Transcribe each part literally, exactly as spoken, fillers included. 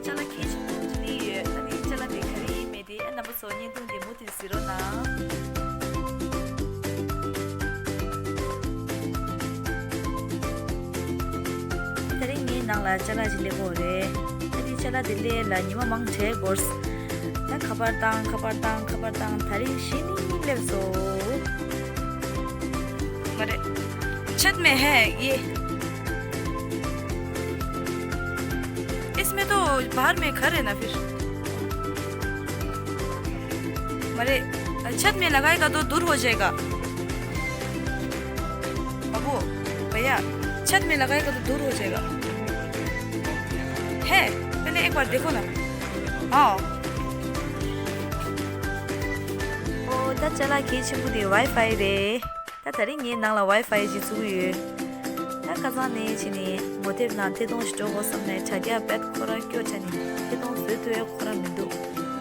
ཅ་ལག་གལ་ཆེན་པོ་ཅིག་ལེན་ཡོད། ཨ་ནི་ཅ་ལག་དེ་ག་རེ་ཡིན་མིན་དེ་ཨ་རྣམ་པ་ཚོ་བརྙན་ཐུང་དེ་མུ་མཐུད་གཟིགས་རོགས་གནང་། དེ་རིང་ངའི་ནང་ལ་ཅ་ལག་ཅིག་སླེབས་ཡོད་རེད། ཨ་ནི་ཅ་ལག་དེ་སླེབས་ལ་ཉི་མ་མང་དྲགས་འགོར། ད་ཁ་པར་བཏང་། ཁ་པར་བཏང་། ཁ་པར་བཏང་། དེ་རིང་གཞི་ནས་སླེབས་སོང་། མ་རེད། छत में है ये। इसमें तो बाहर में घर है ना फिर। अरे, छत में लगाएगा तो दूर हो जाएगा। बाबू, भैया, छत में लगाएगा तो दूर हो जाएगा। है, पहले एक बार देखो ना। हाँ। ཨོ། ད་ཅ་ལག་གལ་ཆེན་པོ་དེ་ཝའི་ཕའི་རེད། ད་དེ་རིང་ངའི་ནང་ལ་ཝའི་ཕའི་ཅིག་བཙུགས་ཡོད། ད་ཁ་སང་ནས་བྱས་ནས་ངོ་དེབ་ནང་ཐད་གཏོང་ཞིག་འགྲོ་དགོས་བསམ་ནས་དྲ་རྒྱ་པད་ཁོ་རང་སྐྱོ་དྲགས་ནས་ཐད་གཏོང་བཟོ་ཐུབ་ཡ་ཁོ་རང་མི་འདུག་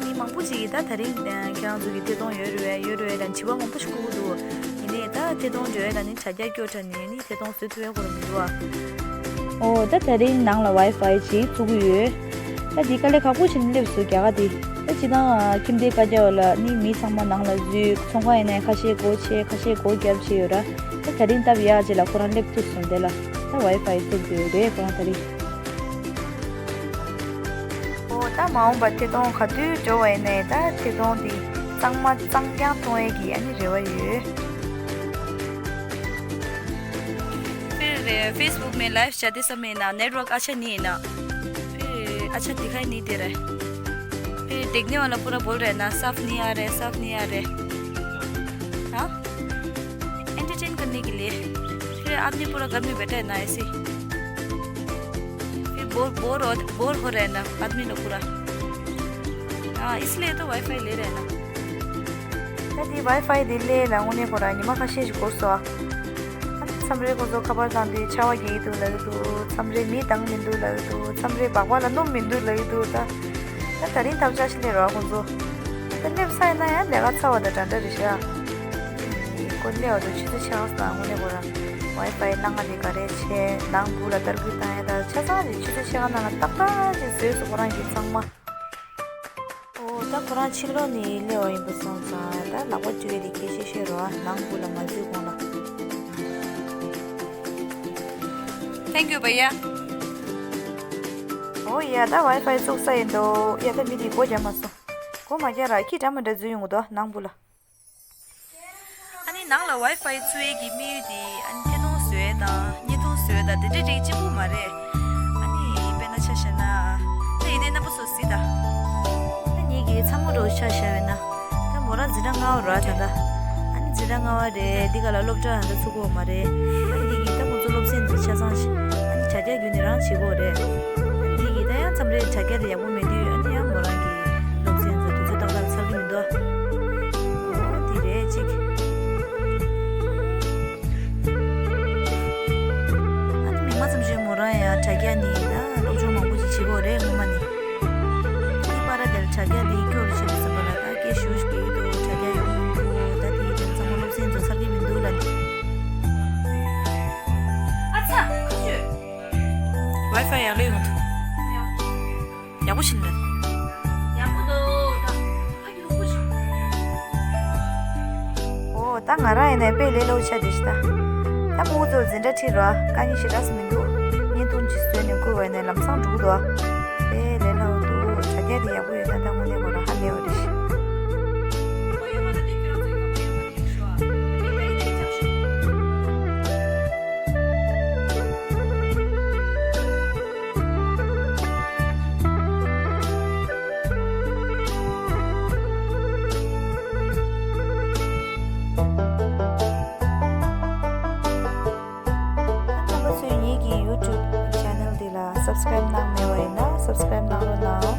མི་མང་པོ་ཅིག་གིས་ད་དེ་རིང་ཁྱེད་རང་ཚོ་གི་ཐད་གཏོང་ཡོད་རེད་པས། ཡོད་རེད་པས་ལབ་དྲི་བ་མང་པོ་ཞིག་བསྐུར་གྱི་འདུག་ཡིན་ནའི་ད་ཐད་གཏོང་འགྲོ་ཡ་ལ་ནི་དྲ་རྒྱ་སྐྱོ་དྲགས་ནས་ནི་ཐད་གཏོང་བཟོ་ཐུབ་ཡ་ཁོ་རང་མི་འདུག་ཨ། ཨོ། ད་དེ་རིང་ནང་ལ་ཝའི་ཕའི་ཅིག་བཙུགས་ཀྱི་ཡོད། ད་འདི་དཀའ་ལས་ཁག་པོ་བྱས་ནས་སླེབས་སོང་རྒྱ་གར་འདི། ད་སྤྱིར་བཏང་ཁྱིམ་སྡེ་ཁ་རྒྱ་བ་ལ་ནི་མི་ཚང་མ་ནང་ལ་འཛུལ། ཚོང་ཁང་ཡིན་ནའི་ཁ་ཤས་སྒོ་ཕྱེ། ཁ་ཤས་སྒོ་བརྒྱབ་བྱས་ཡོད་ར། ད་དེ་རིང་སྟབས་ཡག་ཅིག་ལ་ཁོ་རང་སླེབས་ཐུབ་སོང་། དེ་ལ་ད་ཝའི་ཕའི་བཙུགས་ཡོད་རེད་ཁོ་རང་དེ་རིང་། ཨོ། ད་མ་འོངས་པར་ཐད་གཏོང་ག་དུས་འགྲོ་བ་ཡིན་ནའི་ད་ཐད་གཏོང་འདི་གཙང་མ་གཙང་རྐྱང་གཏོང་ཡས་ཀྱི་ཨ་ནི་རེ་བ་ཡོད། फिर फेसबुक में लाइव जाते समय ना नेटवर्क अच्छा नहीं है ना। फिर अच्छा दिखाई नहीं दे रहा है। फिर देखने वाला पूरा बोल रहा है ना, साफ नहीं आ रहा है, साफ नहीं आ रहा है। हाँ, एंटरटेन करने के लिए। फिर आदमी पूरा घर में बैठा है ना ऐसे। फिर बोर बोर हो बोर हो रहा है ना आदमी लोग पूरा। हाँ, इसलिए तो वाईफाई ले रहे हैं ना। ད་དེ་ཝའི་ཕའི་དེ་སླེབས་ལ་དངོས་གནས་ཁོ་རང་ཉི་མ་ཁ་ཤས་ཤིག་འགོར་སོང་ཨ། ཨ་ནི་མཚམས་རེ་ཁོ་ཚོ་ཁ་པར་བཏང་དུས་ཆར་པ་རྒྱག་གི་འདུག་ལབ་ཀྱི་འདུག་མཚམས་རེ་མི་འདང་མི་འདུག་ལབ་ཀྱི་འདུག་མཚམས་རེ་སྦག་སྦག་ལ་སྣུམ་མི་འདུག་ལབ་ཀྱི་འདུག་ད་ད་དེ་རིང་ཐབས་ཆག་ཞིག་སླེབས་རོགས་ཁོ་ཚོ། ད་སླེབས་ཚར་ཡིན་ན་ཡང་ལས་ཀ་ཚར་བ་དང་འདྲ་འདྲ་རེད་ཤག་ཁོ་སླེབས་པ་དང་ཆུ་ཚོད་ཕྱེད་ཀ་ཙམ་དངོས་གནས་ཁོ་རང་ཝའི་ཕའི་གནང་ག་དེ་ག་རེ་བྱས། ནང་སྦུག་ལ་ཏར་སྐུད་བཏང་ཡ་ད་ཆ་ཚང་ཞིག་ཆུ་ཚོད་ཕྱེད་ཀ་ནང་ལ་ཏག་ཏག་ཅིག་བཟོས་སོང་ཁོ་རང་གིས་ཚང་མ། ཨོ། ད་ཁོ་རང་ཕྱི་ལོགས་ནས་སླེབས་པ་ཡིན་པ་སོང་ཙང་ད་ལག་པ་བཀྲུ་ཡས་དེ་སྐད་ཆ་བཤད་རོགས་ཨ། ནང་སྦུག་ལ་མ་འཛུལ་གོང་ལ། Thank you, भैया. ཨོ་ཡ། ད་ཝའི་ཕའི་བཙུགས་ས་ཡིན་འདུག་ཡ། ད་མི་དེས་སྒོ་རྒྱབ་མ་སོང་། སྒོ་མ་རྒྱབ་ར་ཁྱི་འདྲ་མི་འདྲ་འཛུལ་ཡོང་གི་འདུག་ནང་སྦུག་ལ། ཨ་ནི་ནང་ལ་ཝའི་ཕའི་བཙུགས་ཡས་ཀྱི་དམིགས་ཡུལ་དེ་ཨ་ནི་ཐད་གཏོང་བཟོ་ཡས་དང་བརྙན་ཐུང་བཟོ་ཡས་དང་དེ་འདྲ་རིགས་གཅིག་པུ་མ་རེད། ཨ་ནི་དཔེར་ན་ཆ་བཞག་ན་ད་ཡིན་ནའི་རྣམ་པ་ཚོ་གཟིགས་དང་། ད་ངེད་ཀྱི་ཚ་མོ་རུ་ཆ་བཞག་པ་ཡིན་ན་ད་མོ་རང་འཛིན་གྲྭ་ལྔ་པ་རེད་ད། ད་ཨ་ནི་འཛིན་གྲྭ་ལྔ་པ་རེད། འདི་ག་ལ་སློབ་གྲྭ་ད་ཚུགས་ཀྱི་ཡོད་མ་རེད། ཨ་ནི་འདི་གིས་ད་ཁོ་ཚོ་སློབ་ཚན་འཛིན་ཆ་ཚང་ཞིག་ཨ་ནི་དྲ་རྒྱ་བརྒྱུད་ནས་རང་བྱེད་ཀྱི་ཡོད་རེད། ཨ་ནི་འདི་གིས་ད་ཡང་མཚམས་རེ་དྲ་རྒྱ་དེ་ཡག་པོ་མེད་དུས་ཨ་ནི་ཡང་མོ་རང་གི་སློབ་ཚན་ཚོ་དུས་ཚོད་ཏག་ཏག་ཚར་གྱི་མི་འདུག་འོ་དེ་རེད་ཅིག་ཨ་ནི་མིག་དམར་ཙམ་ཞིག་མོ་རང་ཡང་དྲ་རྒྱ་ནས་ད་སློབ་སྦྱོང་མང་པོ་ཞིག་བྱེད་ཀྱི་ཡོད་རེད་སྔོན་མ་ནས། དེ་པར་དེར་དྲ་རྒྱ་དེ་སྐྱོར་བྱེད་དུ་བསམ་པ་ལ་ད་སྐད་ཞུ་ཞིག་གི་འདུག་དྲ་རྒྱ་ཡོང་མི་འདུག་ད་དེ་དེ་ཚང་མ་སློབ་ཚན་ཚོ་ཚར་གྱི་མི་འདུག་ལབ་ནས། ཨ་ཚ། ཁ་ཤོད། ཝའི་ཕའི་ཡག་ལོས་ཡོང་ཐུབ། ཡག་པོ་ཕྱིན་པས། ཡག་པོ་འདུག་ད་ཕ་གི་ལུག་པོ་ཞིག་ཨོ། ད་ང་རང་ཡིན་ནའི་དཔེ་ལས་སླ་པོ་ཆགས་བསྡད་ཤག་ད་ད་ཕྲུ་གུ་ཚོར་འཛིན་གྲྭ་ཁྲིད་རོགས་དཀའ་ངལ་ཞེ་དྲག་ཙམ་མི་འདུག་བརྙན་ཐུང་ཅིག་བཟོས་ནས་བསྐུར་བ་ཡིན་ནའི་ལམ་སང་འགྲོ་གི་འདུག་དཔེ་ལས་སླ་པོ་འདུག་དྲ་རྒྱ་དེ་ཡག་པོ་ཡོད་ན་ད་དངོས་གནས་ཁོ་རང་ཧ་ལས་པ་རེད་ཤག་རྣམ་པ་ཚོས་ངེད་ཀྱི་ཡུ་ཊུབ་ཆེ་ནལ་འདི་ལ་སབ་སི་ཀ་རེབ་གནང་མེད་པ་ཡིན་ན་སབ་སི་ཀ་རེབ་གནང་རོགས་གནང་།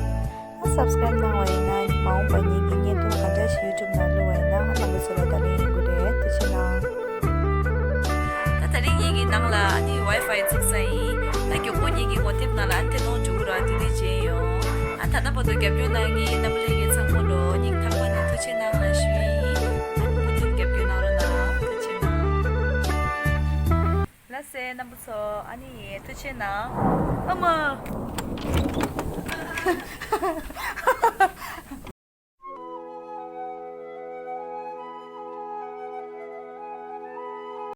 སབ་སི་ཀ་རེབ་གནང་བ་ཡིན་ན་མ་འོངས་པ་ངེད་ཀྱི་བརྙན་ཐུང་ག་འདྲ་ཞིག་ཡུ་ཊུབ་ནང་བླུགས་པ་ཡིན་ན་རྣམ་པ་ཚོ་ལ་བརྡ་ལན་ཡོང་གི་རེད། ཐུགས་རྗེ་གནང་། ད་དེ་རིང་ངེད་ཀྱི་ནང་ལ་ཨ་ནི་ཝའི་ཕའི་བཙུགས་ས་ཡིན། ད་མགྱོགས་པོ་ངེད་ཀྱི་ངོ་དེབ་ནང་ལ་ཨ་ནི་ཐད་གཏོང་འགྲོ་གི་རེད། དེ་དུས་མཇལ་ཡོང་། ཨ་ད་ལྟ་བར་དུ་རྒྱབ་སྐྱོར་གནང་མཁན་རྣམ་པ་ལྷན་རྒྱས་ཚང་མ་ལ་སྙིང་ཐག་པ་ནས་ཐུགས་རྗེ་གནང་ལ་ཞུ་ཡི་ཡིན། ཨ་ནི་མུ་མཐུད་རྒྱབ་སྐྱོར་གནང་རོགས་གནང་། ཐུགས་རྗེ་གནང་། ལགས་སེ་རྣམ་པ་ཚོ། ཨ་ནི་ཐུགས་རྗེ་གནང་། ཨ་མ།